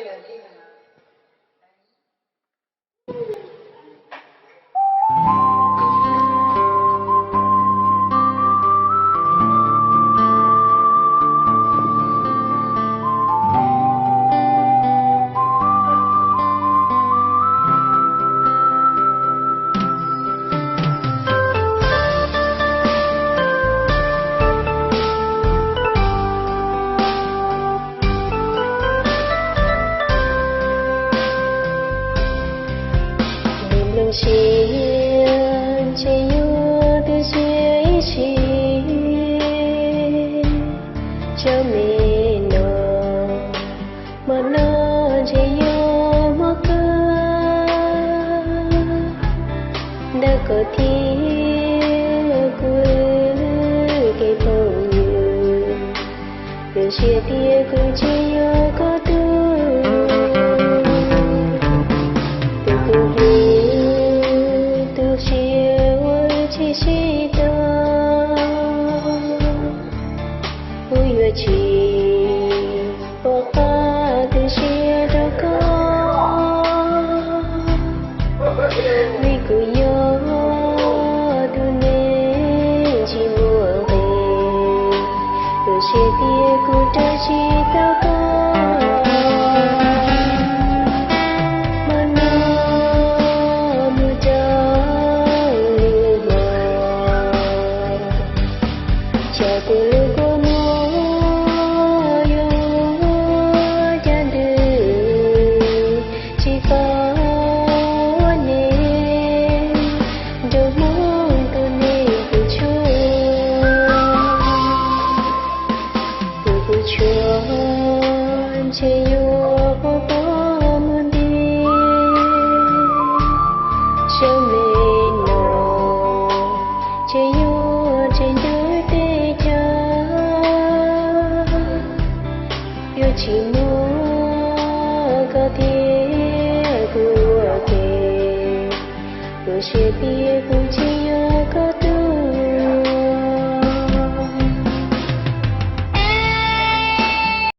Nws mloog siab ntshe yuav tu siab ib sim, tsaug me no, hmo no ntshe yuav mob kawg. Ntawm koj thiab kuv kev phooj ywg, kuv siab tias kuv tsis yog koj tug. Tus kuv hlub, tus siab uas tsis sib tau, kuv yuav tsis pom qab tu siab rau koj. Vim kuv yog tus neeg tsis muaj nqis, kuv siab tias kuv rau tsis tau koj. Hmo no mus rau lwm hmo, cas kuv lub kua muag yuav cas ntws tsis tau ua neeg, nrog Hmoob tus neeg kuv tshuav. Tus kuv tshuav ntshe yuav poob mus nti, tsaug me no, ntshe yuav tsis nyob teb chaws, yuav tsis muaj koj thiab kuv ua ke. Kuv siab tias kuv tsis yog koj tug.